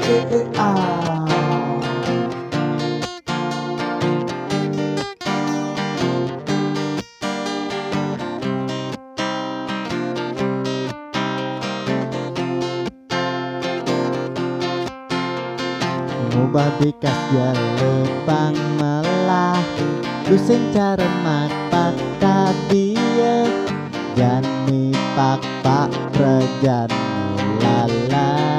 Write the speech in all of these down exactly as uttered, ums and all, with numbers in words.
eh, eh, ah. Ngubah bikas jele pang melah, tusing cara makpak tabie, jani pakpak rejani lala.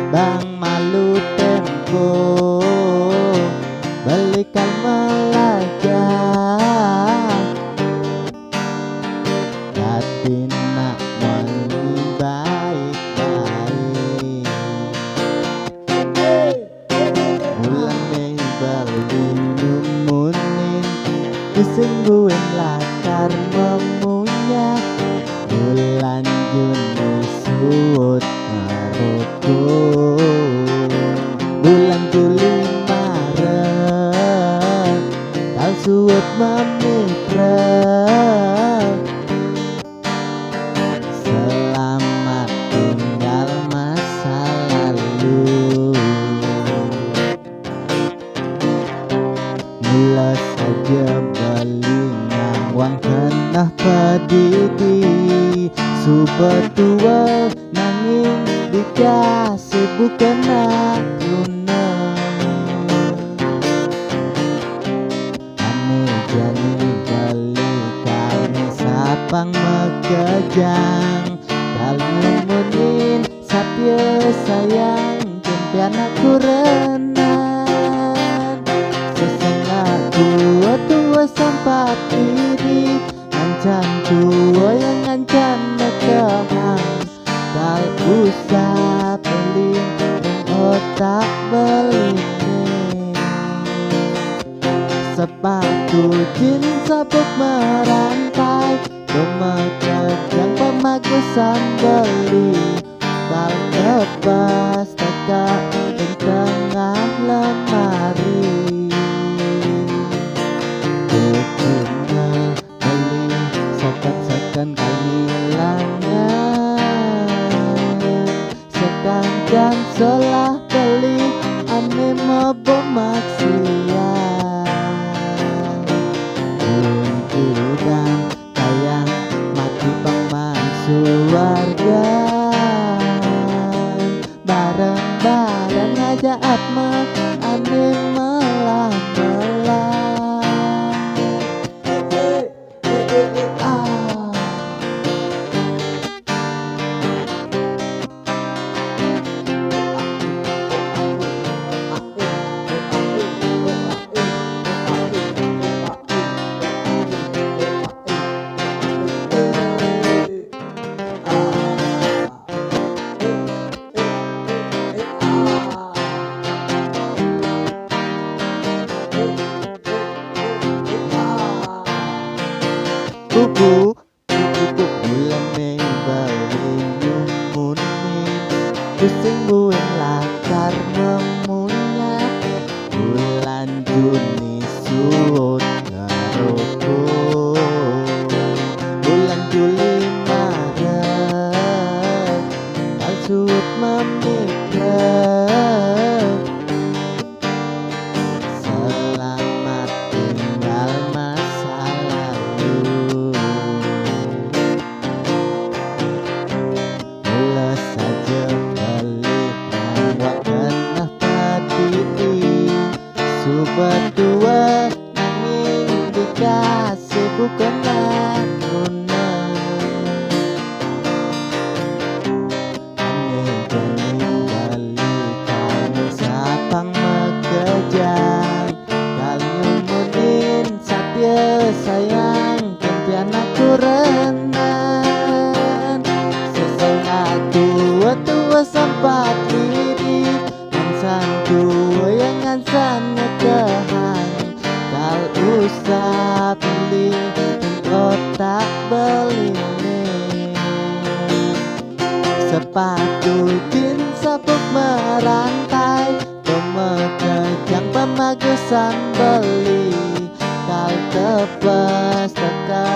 Bang malu tempo, belikan melajah. Tapi nak mani baik-baik. Bulan Mei beli nyumunin, kesungguhan lakar memunya. Bulan Juni suut ngarukung. Bulan Juli Maret, kal suut mamitra. Selamat tinggal masa lalu. Mula saja beli ngawang kenah padidi, suba tua nanging dikasih bukena guna. Ane jani beli kane sapang makejang, kal nyumunin satia sayang, jempian aku renan. Sesengak tua-tua sampat diri, ngancan tua yang ngancan nekehang. Kal usah beli ring otak beli ni. Sepatu jeans sabuk merantai, pemekejang pemagusan beli. Kal lepas teka ring tengah lemari. Bukina beli sakan-sakan kami langan. Sekancan solah beli ane mabo maksiat. Untu dan tayang mati pang maan suarga. Bareng-bareng aja atma ane melah-melah. Kuku, kuku, kuku, bulan Mei beli nyumunin, tusing buin lakar memunya. Bulan Juni suut ngarukung. Bulan Juli Maret, kal suut mamitra. Selamat tinggal masa lalu. Mula saja beli ngawak kenah padidi, suba tua nanging dikasih bukena guna. Ane jani beli kane sapang makejang, kal nyumunin satia sayang, jempian aku renan. Sesengak tua-tua sampat diri, ngancan tua yang ngancan nekehang. Kal usah beli ring otak beli ni. Sepatu jeans sabuk merantai, pemekejang pemagusan beli. Kal tepes teka